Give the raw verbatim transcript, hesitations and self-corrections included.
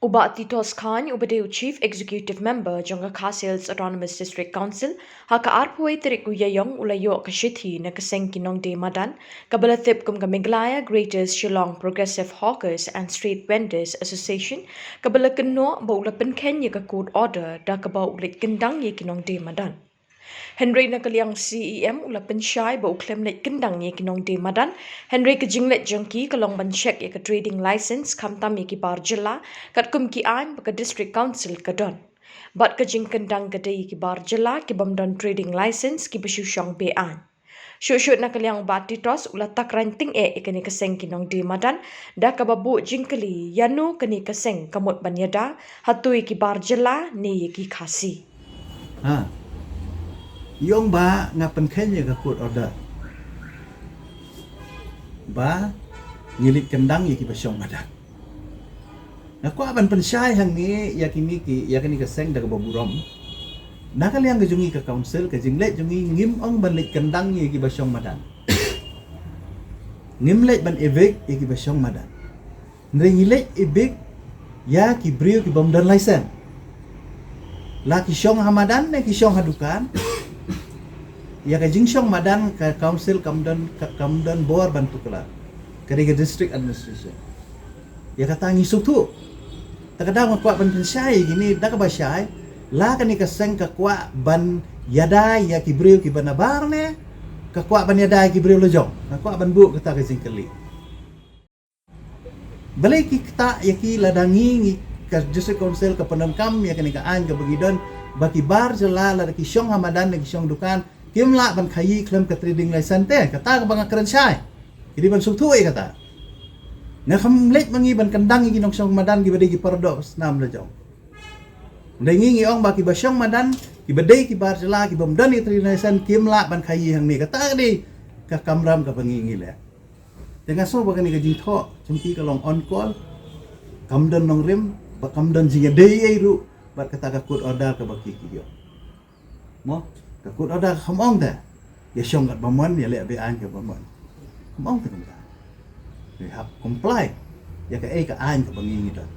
U Bah Titos Chyne, uba dei u Chief Executive Member jong ka Khasi Hills Autonomous District Council, ha ka arphew tarik u Ïaïong u la ïoh ka shithi na ka seng ki nongdie madan, kaba la tip kum ka Meghalaya Greater Shillong Progressive Hawkers and Street Vendors Association, kaba la kynnoh ba u la pynkheiñ ïa ka court order da kaba u leit kyndang ïa ki nongdie madan. Hynrei na ka liang C E M u la pynshai ba u khlem leit kyndang ïa ki nongdie madan, hynrei ka jingleit jong ki ka long ban check ïa ka trading license khamtam ïa ki bar jylla, katkum ki aiñ ba ka District Council ka don. Bad ka jingkyndang ka dei ïa ki bar jylla ki bym don trading license kiba shu shong be-aiñ. Shuh shuh na ka liang Bah Titos u la tak raiñ tyngeh ïa kane ka seng ki nongdie madan, da kaba buh jingkylli ïano kane ka seng ka mut ban ïada, hato ïa ki bar jylla ne ïa ki Khasi. Ha. Ïong ba nga pynkheiñ ïa ka court order ba ngi leit kyndang ïa kiba shong madan. Nga kwah ban pynshai hangne ïa kine ki, ïa kane ka seng da kaba burom. Na ka liang ka jong ngi ka council, ka jingleit jong ngi ngim ong ban leit kyndang ïa kiba shong madan. Ngim leit ban evict ïa kiba shong madan. Hynrei ngi leit evict ïa ki briew ki bym don license. La ki shong ha madan ne ki shong ha dukan. Ïa ka jingshong madan ka council kam don, ka, kam don bor ban tuklar. Ka dei ka district administration. Ïa kata ngi sngewthuh. Te ka daw nga kwah ban pynshai ïa kine da kaba shai, la kane ka seng ka kwah ban ïada ïa ki briew kiba nabar ne ka kwah ban ïada ïa ki briew la jong. Nga kwah ban buh kata ka jingkylli. Balei ki ktah ïa ki lada ngi, ngi ka District Council ka pyndonkam ïa kane ka aiñ kaba ngi don, ba ki bar jylla lada ki shong ha madan ne ki shong dukan, kim lah ban khaïi khlem ka trading license te, kata kaba nga kren shai. Ki dei ban sngewthuh ïa kata. Nga kham leit ma ngi ban kyndang ïa ki nongshong madan kiba dei ki para doh snam la jong. Hynrei ngi ngi ong ba kiba shong madan, kiba dei ki bar jylla, kiba ym don ïa trading license, kim lah ban khaïi hangne, kata ka dei ka kamram kaba ngi ngi leh. Te nga sngew ba kane ka jingthoh jong ki ka long on call. Kam don nongrim, ba kam don jingïadei ei ruh bad kata ka court order kaba ki ki ïoh. Mo, ka court order ka kham ong te ïa shong katba mon, ïa leh be-aiñ katba mon. Kham ong te kumta. Ngi hap comply ïa kaei ka aiñ kaba ngi ngi don.